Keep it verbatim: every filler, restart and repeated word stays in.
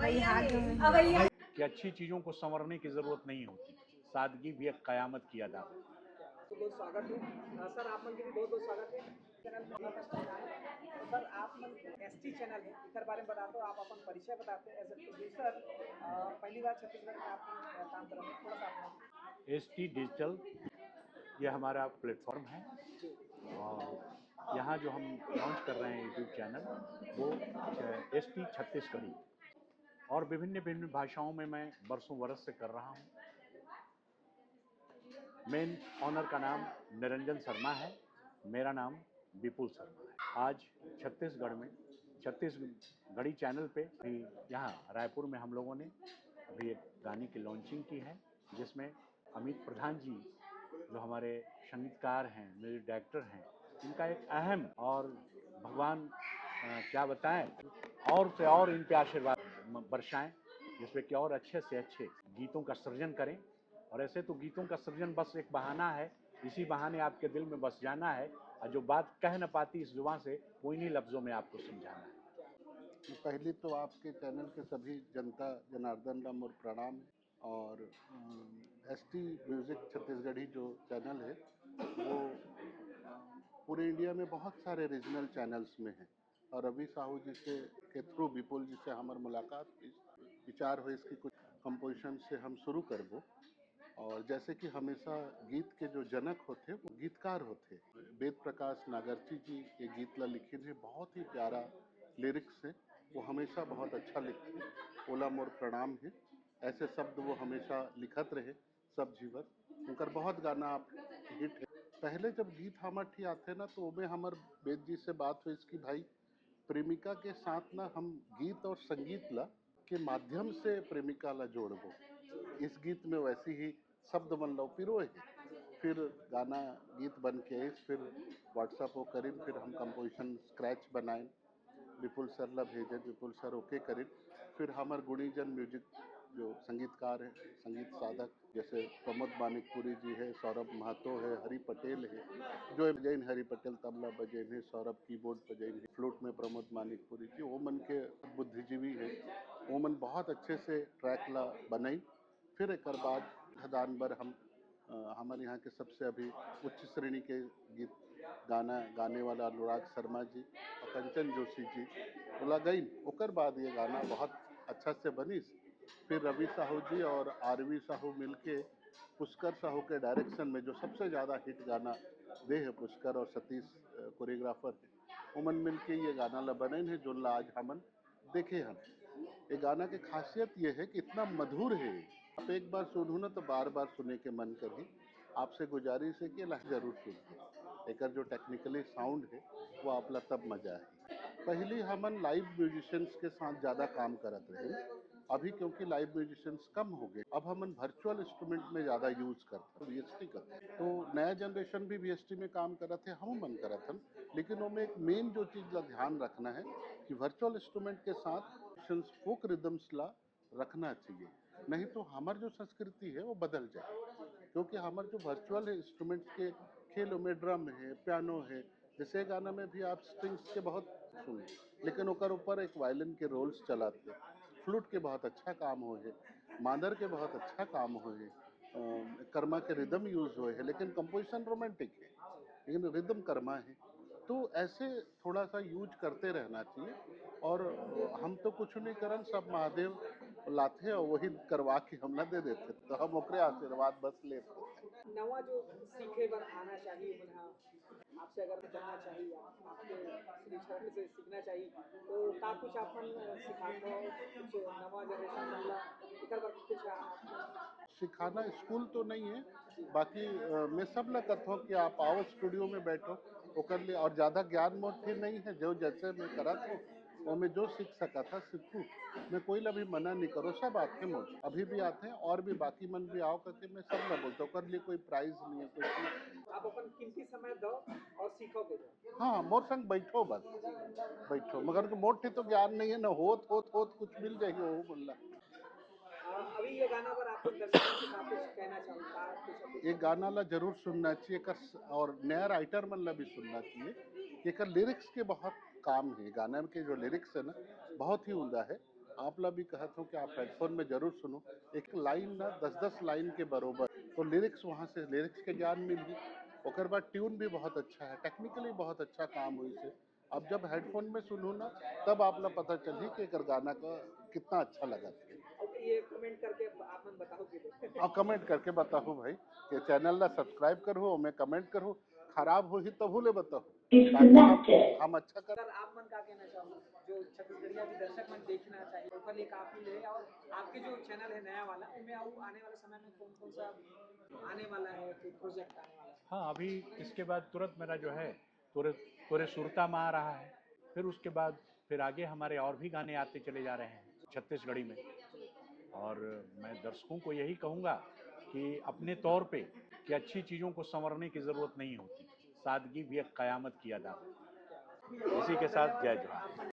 वही हाथ धो। कि अच्छी चीज़ों को संवरने की ज़रूरत नहीं होती। सादगी भी एक कयामत की अदा है। तो बहुत स्वागत है। अ, सर, आप मन के भी बहुत बहुत स्वागत है चैनल पर। तो सर, आप मन एसटी चैनल है, एकर बारे में बताते हो, आप अपन परिचय बताते हैं एज ए प्रोड्यूसर। पहली बार छत्तीसगढ़ में आप मन, अ, काम कर रहे हैं, थोड़ा सा आप एस टी डिजिटल, ये हमारा प्लेटफॉर्म है। और यहाँ जो हम लॉन्च कर रहे हैं यूट्यूब चैनल, वो एस टी छत्तीसगढ़ी। और विभिन्न विभिन्न भाषाओं में मैं बरसों बरस से कर रहा हूँ। मेन ऑनर का नाम निरंजन शर्मा है, मेरा नाम विपुल शर्मा है। आज छत्तीसगढ़ में, छत्तीसगढ़ी चैनल पे भी यहाँ रायपुर में हम लोगों ने अभी एक गाने की लॉन्चिंग की है, जिसमें अमित प्रधान जी, जो हमारे संगीतकार हैं, म्यूजिक डायरेक्टर हैं, इनका एक अहम और भगवान, अ, क्या बताएं, और से और इन पे आशीर्वाद म-, बरसाएं, जिसमें कि और अच्छे से अच्छे गीतों का सृजन करें। और ऐसे तो गीतों का सृजन बस एक बहाना है, इसी बहाने आपके दिल में बस जाना है। और जो बात कह न पाती इस जुबान से, वो इन्हीं लफ्ज़ों में आपको समझाना है। पहली तो आपके चैनल के सभी जनता जनार्दन ला मोर प्रणाम है। और एस टी म्यूजिक छत्तीसगढ़ी जो चैनल है, वो अ, पूरे इंडिया में बहुत सारे रीजनल चैनल्स में है। और रवि साहू जी से के थ्रू, विपुल जी से हमार मुलाकात हुई, विचार हुई इसकी कुछ कंपोजिशन से हम शुरू करबो। और जैसे कि हमेशा गीत के जो जनक होते, वो गीतकार होते। वेद प्रकाश नागरची जी ये गीत ला लिखिन है, बहुत ही प्यारा लिरिक्स है, वो हमेशा बहुत अच्छा लिखते हैं। ओला मोर प्रणाम है, ऐसे शब्द वो हमेशा लिखत रहे सब जीवन। उनकर बहुत गाना आप हिट है। पहले जब गीत हमर ठी आथे ना, तो ओमे हमर वेद जी से बात हुई कि भाई, प्रेमिका के साथ ना हम गीत और संगीत ला के माध्यम से प्रेमिका ला जोड़बो। इस गीत में वैसी ही शब्द मन ला पिरो है। फिर गाना गीत बन के आइस, फिर WhatsApp वो करिन, फिर हम कंपोजिशन स्क्रैच बनाइन, विपुल सर ला भेजन, विपुल सर ओके करिन। फिर हमर गुणीजन म्यूजिक जो संगीतकार है, संगीत साधक, जैसे प्रमोद मानिकपुरी जी है, सौरभ महतो है, हरि पटेल है, जो बजैन हरि पटेल तबला बजैन है, सौरभ कीबोर्ड बजैन है, फ्लूट में प्रमोद मानिकपुरी जी, वो मन के बुद्धिजीवी है, वो मन बहुत अच्छे से ट्रैक ला बनाई। फिर एक बाद खदान बर हम अ, हमारे यहाँ के सबसे अभी उच्च श्रेणी के गीत गाना गाने वाला अनुराग शर्मा जी और कंचन जोशी जी ओला गईन। ओकर बाद ये गाना बहुत अच्छा से बनिस। फिर रवि साहू जी और आरवी साहू मिलके पुष्कर साहू के डायरेक्शन में जो सबसे ज़्यादा हिट गाना दे है पुष्कर और सतीश कोरियोग्राफर है, उमन मिलके ये गाना ला बनैन है, जोन ला आज हमन देखे हन। ये गाना के खासियत ये है कि इतना मधुर है, आप एक बार सुनहू ना तो बार बार सुने के मन करही। आपसे गुजारिश है कि ला जरूर सुनहू। एकर जो टेक्निकली साउंड है वो आप ला तब मजा आही। पहली हमन लाइव म्यूजिशियंस के साथ ज़्यादा काम करत रहे, अभी क्योंकि लाइव म्यूजिशियंस कम हो गए, अब हमन वर्चुअल इंस्ट्रूमेंट में ज़्यादा यूज करते हैं, वीएसटी करते हैं। तो नया जनरेशन भी वीएसटी में काम करत है, हम मन करत हन, लेकिन ओमे एक मेन जो चीज़ ला ध्यान रखना है कि वर्चुअल इंस्ट्रूमेंट के साथ फोक रिदम्स ला रखना चाहिए, नहीं तो हमार जो संस्कृति है वो बदल जाए। क्योंकि हमार जो वर्चुअल इंस्ट्रूमेंट्स के खेलों में ड्रम है, पियानो है, जैसे गाना में भी आप स्ट्रिंग्स के बहुत सुने, लेकिन ओकर ऊपर एक वायलिन के रोल्स चलाते, फ्लूट के बहुत अच्छा काम हो है, मांदर के बहुत अच्छा काम हो है, अ, कर्मा के रिदम यूज हुए है, लेकिन कंपोजिशन रोमांटिक है, लेकिन रिदम कर्मा है। तो ऐसे थोड़ा सा यूज करते रहना चाहिए। और हम तो कुछ नहीं करन, सब महादेव लाथे और वही करवा के हमला दे देते, तो हम ओकरे आशीर्वाद बस लेते। नवा जो सीखे बर आना चाहिए, उन्हें आपसे अगर जानना चाहिए, आप, आपके श्री चरण से सीखना चाहिए, तो का कुछ आप मन सिखाते हो, कुछ नवा जनरेशन मन ला एकर बर कुछ आप सिखाना स्कूल तो नहीं है, बाकी अ, मैं सब ला कहता हूँ कि आप आओ स्टूडियो में बैठो, ओकर लिए और ज़्यादा ज्ञान मोर फिर नहीं है, जो जैसे मैं करत हूँ वो मैं जो सीख सका था सीखू। मैं कोई ला भी मना नहीं करो, सब आते हैं मोर, अभी भी आते हैं और भी बाकी मन भी आओ करके मैं सब ला बोलता हूँ। ओकर लिए कोई प्राइज नहीं है, कुछ नहीं। आप अपन कीमती समय दो और सीखो के दो। हाँ, मोर संग बैठो बस, बैठो, मगर तो मोर ठी तो ज्ञान नहीं है ना, होत होत होत कुछ मिल जाएगी वो बोलना। अभी ये गाना पर आपको दर्शकों से आप कुछ कहना चाहूँगा, कुछ अभी ये गाना ला जरूर सुनना चाहिए, एकर स-, और नया राइटर मन ला भी सुनना चाहिए। एकर लिरिक्स के बहुत काम है, गाना के जो लिरिक्स है ना, बहुत ही उमदा है। आप ला भी कहत हूँ कि आप हेडफोन में जरूर सुनो। एक लाइन ना दस दस लाइन के बरोबर, तो लिरिक्स वहाँ से, लिरिक्स के ज्ञान मिलही। ओकर बाद ट्यून भी बहुत अच्छा है, टेक्निकली बहुत अच्छा काम होइस हे। अब जब हेडफोन में सुनहू ना, तब आप ला पता चलही कि एकर गाना का कितना अच्छा लगत हे। अब ये कमेंट करके आप मन बताओगे? और कमेंट करके बताहू भाई, कि चैनल ला सब्सक्राइब करहू, ओमे कमेंट करहू, खराब होही तभू ले बताहू, ताकि हम, हम अच्छा कर। सर, आप मन का कहना चाहोगे जो छत्तीसगढ़िया भी दर्शक मन देखना चाहिए, ओकर लिए काफी ले, और आपके जो चैनल है नया वाला, उनमें और आने वाले समय में कौन कौन सा आने वाला है, कोई प्रोजेक्ट आने वाला है? हाँ, अभी इसके बाद तुरंत मेरा जो है तोरे तोरे सुरता में आ रहा है, फिर उसके बाद फिर आगे हमारे और भी गाने आते चले जा रहे हैं छत्तीसगढ़ी में। और मैं दर्शकों को यही कहूँगा कि अपने तौर पे कि अच्छी चीज़ों को संवरने की ज़रूरत नहीं होती, सादगी भी एक कयामत की अदा होती है। इसी के साथ जय जोहार।